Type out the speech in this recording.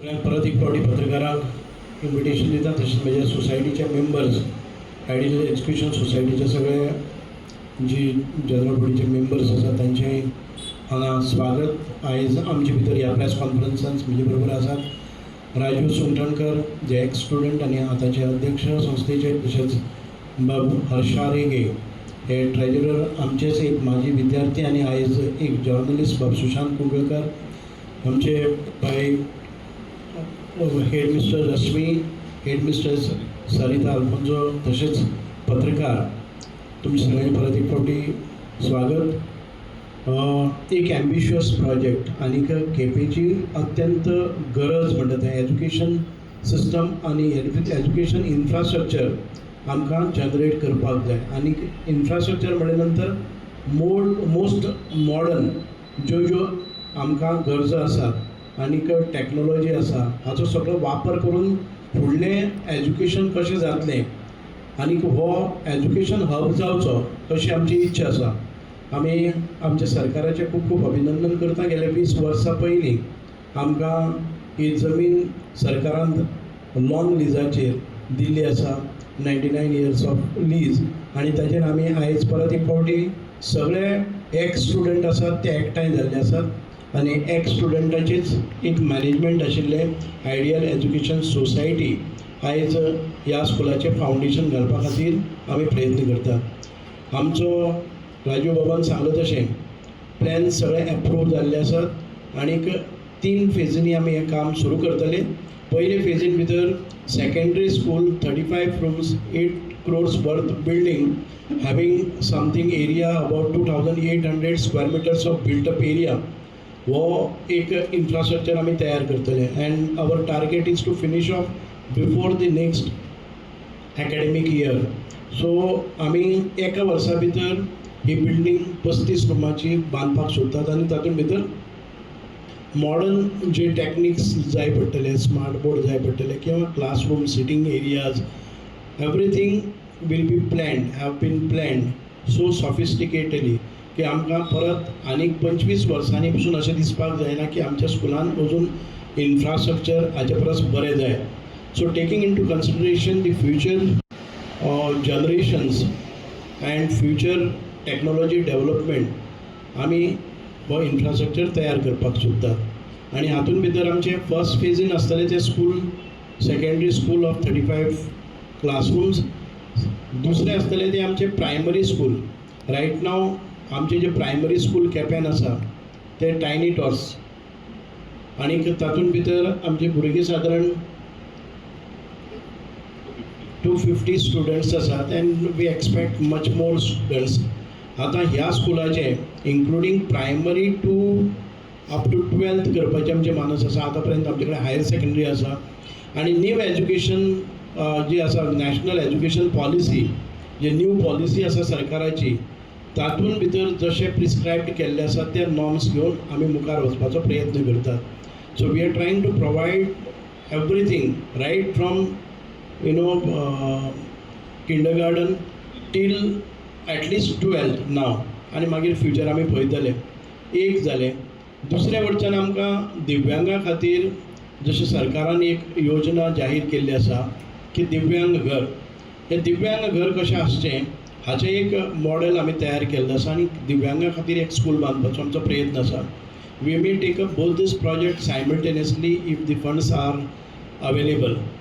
सगळ्यांक परत एक फावटी पत्रकारांक इन्विटेशन दिता. तशेंच म्हज्या सोसायटीचे मेंबर्स, आयडियल एज्युकेशन सोसायटीचे सगळे जी जनरल बॉडीचे मेंबर्स आसात, तांचें हांगा स्वागत. आयज आमचे भितर ह्या प्रेस कॉन्फरन्सांत म्हजे बरोबर आसात राजू सुंगटणकर, जे एक्स स्टुडंट आनी आतांचे अध्यक्ष संस्थेचे, तशेंच बाबू हर्षा रेगे हे ट्रेजरर, आमचेच एक माजी विद्यार्थी आनी आयज एक जर्नलिस्ट बाब सुशांत कुंकळकर, आमचे भाई हेड मिस्टर रश्मी, हेड मिस्ट्रेस सरिता अल्फोन्सो, तशेंच पत्रकार, तुमचे सगळ्यांचे परत एक फावटी स्वागत. एक ॲम्बिशियस प्रोजेक्ट आनीक केपेंची अत्यंत गरज म्हणटा तें एज्युकेशन सिस्टम आनी एज्युकेशन इन्फ्रास्ट्रक्चर आमकां जनरेट करपाक जाय. आनीक इन्फ्रास्ट्रक्चर म्हणले नंतर मोस्ट मॉडर्न ज्यो ज्यो आमकां गरजो आसात आनीक टॅक्नोलॉजी आसा, हाचो सगळो वापर करून फुडलें एज्युकेशन कशें जातलें आनीक हो एज्युकेशन हब जावचो अशी आमची इच्छा आसा. आमी आमच्या सरकाराचें खूब खूब अभिनंदन करता. गेल्या 20 वर्सां पयलीं आमकां ही जमीन सरकारान लॉंग लिजाचेर दिल्ली आसा, 99 years of lease. आनी ताचेर आमी आयज परत एक फावटी सगळे एक्स स्टुडंट आसात ते एकठांय जाल्ले आसात आनी एक्स स्टुडंटाचेच एक मॅनेजमेंट आशिल्लें आयडियल एज्युकेशन सोसायटी आयज ह्या स्कुलाचें फावंडेशन घालपा खातीर आमी प्रयत्न करतात. आमचो राजू बाबान सांगलें तशें प्लॅन सगळे एप्रूव जाल्ले आसात आनीक तीन फेजींनी आमी हें काम सुरू करतले. पयले फेजीन भितर secondary school, 35 rooms, 8 crores worth building, having something area about 2800 square meters of built up area, हो एक इन्फ्रास्ट्रक्चर आमी तयार करतले and our target is to finish off before the next academic year. So आमी एका वर्सा भितर ही बिल्डींग 35 रुमाची बांदपाक सोदतात आनी तातूंत भितर मॉडर्न जे टॅक्निक्स जाय पडटले, स्मार्ट बोर्ड जाय पडटले किंवा classroom, sitting areas, everything will be planned, have been planned so sophisticatedly की आमकां परत आनीक 25 वर्सांनी पसून अशें दिसपाक जायना की आमच्या स्कुलान अजून इन्फ्रास्ट्रक्चर हाचे परस बरें जाय. So taking into consideration the future generations and future technology development, आमी हो इन्फ्रास्ट्रक्चर तयार करपाक सोदतात. आनी हातूंत भितर आमचें फर्स्ट फेजीन आसतलें तें school, secondary school of 35 classrooms. दुसरें आसतलें तें आमचें प्रायमरी स्कूल. रायट नाव आमचें जें प्रायमरी स्कूल केप्यान आसा तें टायनी टॉट्स आनीक तातूंत भितर आमचे भुरगीं सादारण 250 स्टुडंट्स आसात and we expect much more students. आतां ह्या स्कुलाचें including primary to up to 12th करपाचें आमचें मानस आसा. आतां पर्यंत आमचे कडेन हायर सेकंडरी आसा आनी न्यू एज्युकेशन जी आसा, नॅशनल एज्युकेशन पॉलिसी, जे न्यू पॉलिसी आसा सरकाराची, तातूंत भितर जशें प्रिस्क्रायब्ड केल्लें आसा ते नॉर्म्स घेवन आमी मुखार वचपाचो प्रयत्न करतात. So we are trying to provide everything right from kindergarten till at least 12th now आनी मागीर फ्युचर आमी पळयतले. एक जालें. दुसऱ्या वटच्यान आमकां दिव्यांगा खातीर जशें सरकारान एक योजना जाहीर केल्ली आसा की दिव्यांग घर, हें दिव्यांग घर कशें आसचें हाचें एक मॉडेल आमी तयार केल्लें आसा आनी दिव्यांगा खातीर एक स्कूल बांदपाचो आमचो प्रयत्न आसा. We may take up both this project simultaneously if the funds are available.